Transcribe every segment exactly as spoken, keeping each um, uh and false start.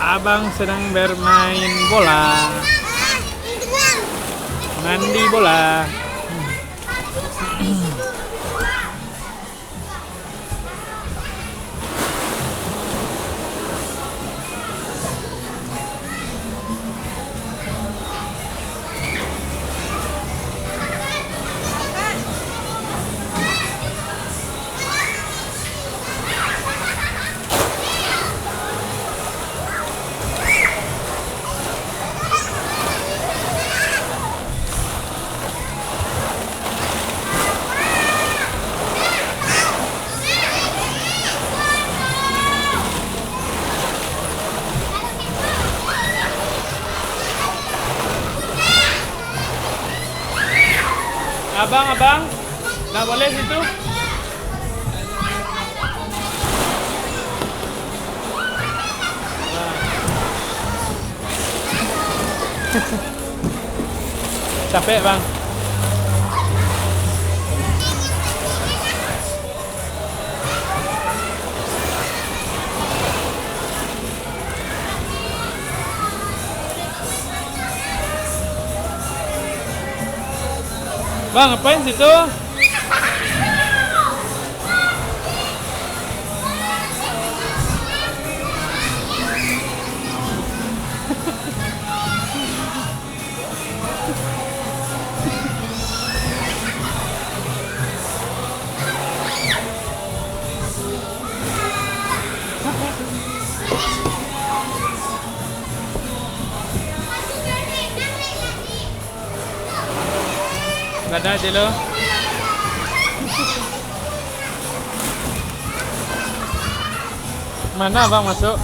Abang sedang bermain bola. Mandi bola. Abang, abang, ndak boleh situ. Capek, Bang. Bang, ngapain situ? Dadah je lo. Mana abang masuk?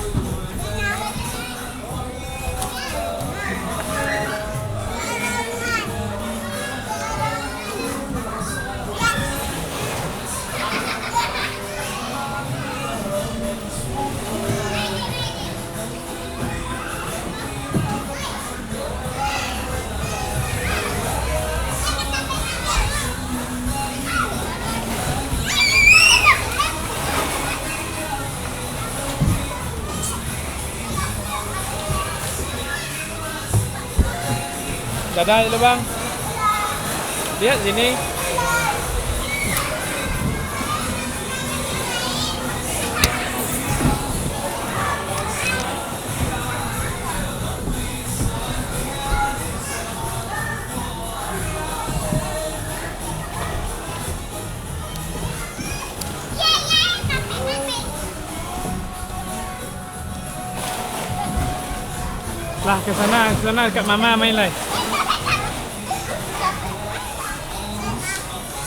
Dadah dulu, Bang. Lihat sini. Lah, ke sana, ke sana, dekat mama main lai.